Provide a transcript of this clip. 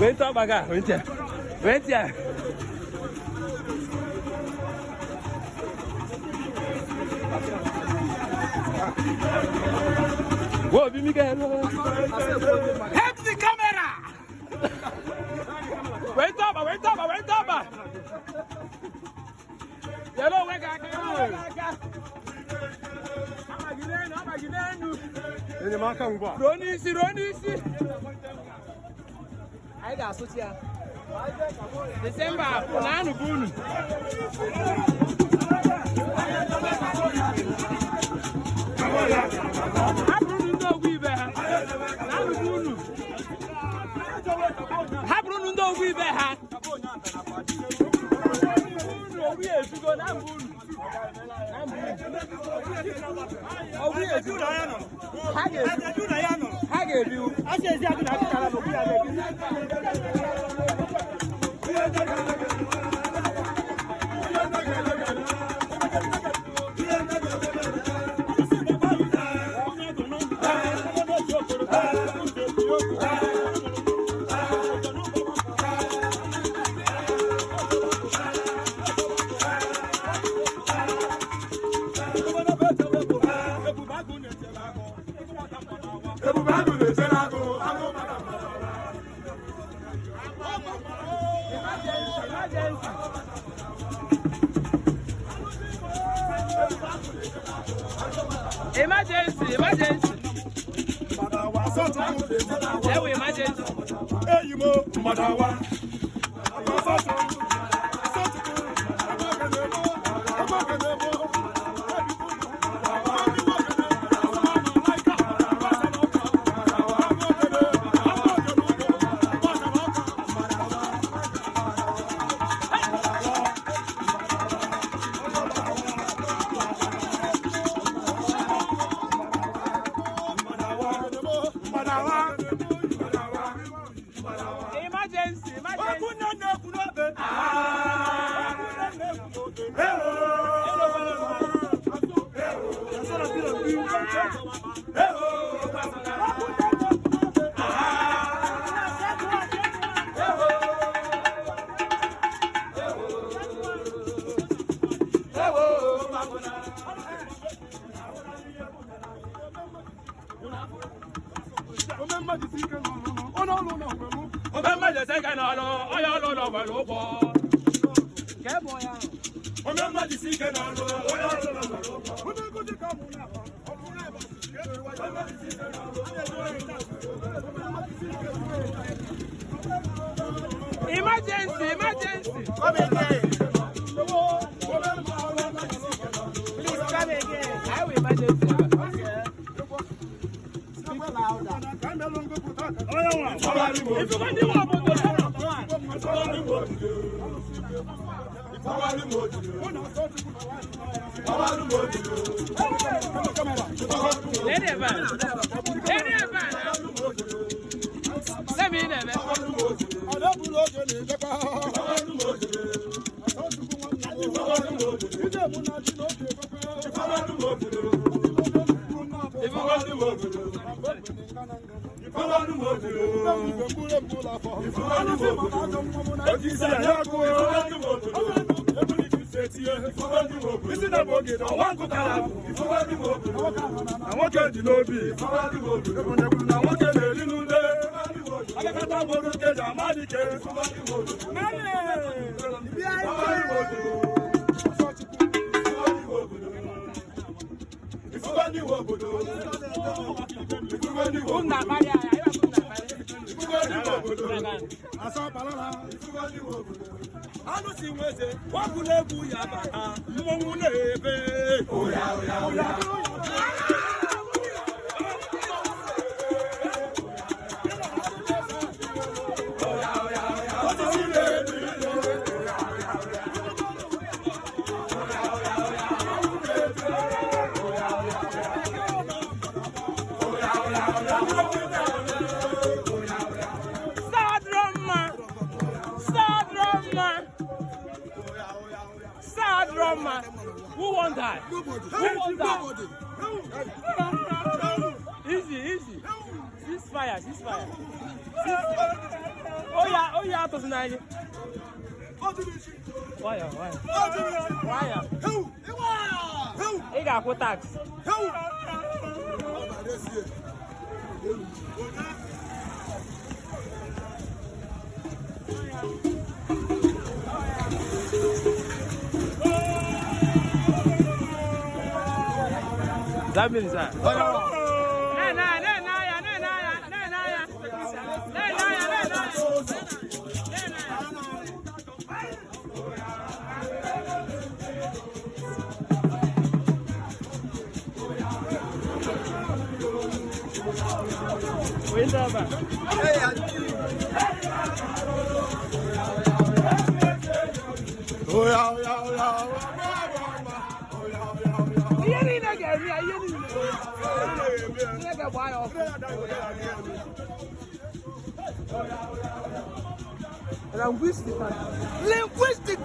Wee ntị ọgba gị a, wee ntị a. Wee ntị a. Whoa, Obi Miguel. Help the camera! Wee ntị ọgba, wee ntị ọgba, wee ntị ọgba. Yellow onwe gị aka, yellow onwe gị aka. Ama gị n'enu, ama gị n'enu. Enyemaka ngwa. Ruo n'isi, ruo n'isi. Anyị ga-asụchi ya. Disemba na-anụ bụ unu. Hapụrụ ndị ogwu ibe ha. Na-anụ bụ unu. Hapụrụ ndị ogwu ibe ha. Unu ogwu ya ezugo na mbụ unu. Ogwu ya ezugo. Ha ga-ebiwu. Ha ga-ebiwu. Ebube agụ na-echere agụ, agụ mara mma. Emergency. Emergency, emergency. Ewe emergency. Eyi m mgbadawa. Emergency, emergency. Obe mmadụ ese ka n'ọlụ, onye ọlụ ụlọ nwere ụgwọ. Ka ebe ọ ya ahụ. Emergency, emergency. Come again. Please come again. I will emergency. Speak louder. If you want to work, let it burn. Let it burn. Let me in there, man. Na nwoke dị n'obi na nwoke na-eri n'ude akakata gboro nkeji amadike. Unu na-akparị anyị, anyị bụ unu na-akparị. Anụ si nweze wapụla egwu ya bata mmọnwụ na-ebe. Osisi na-ebi. Star drummer. Star drummer. Star drummer. Who won that? Who won that? Easy, easy. Cease fire, cease fire. Cease. Oyi atụzina anyị. Nwayọ, nwayọ. Nwayọ. Ị ga-akwụ tax. That means that. Wait up. Ihe niile ga-eme ya, ihe niile. Ihe ga-agba ya ọkụ. Linguistic. Linguistic.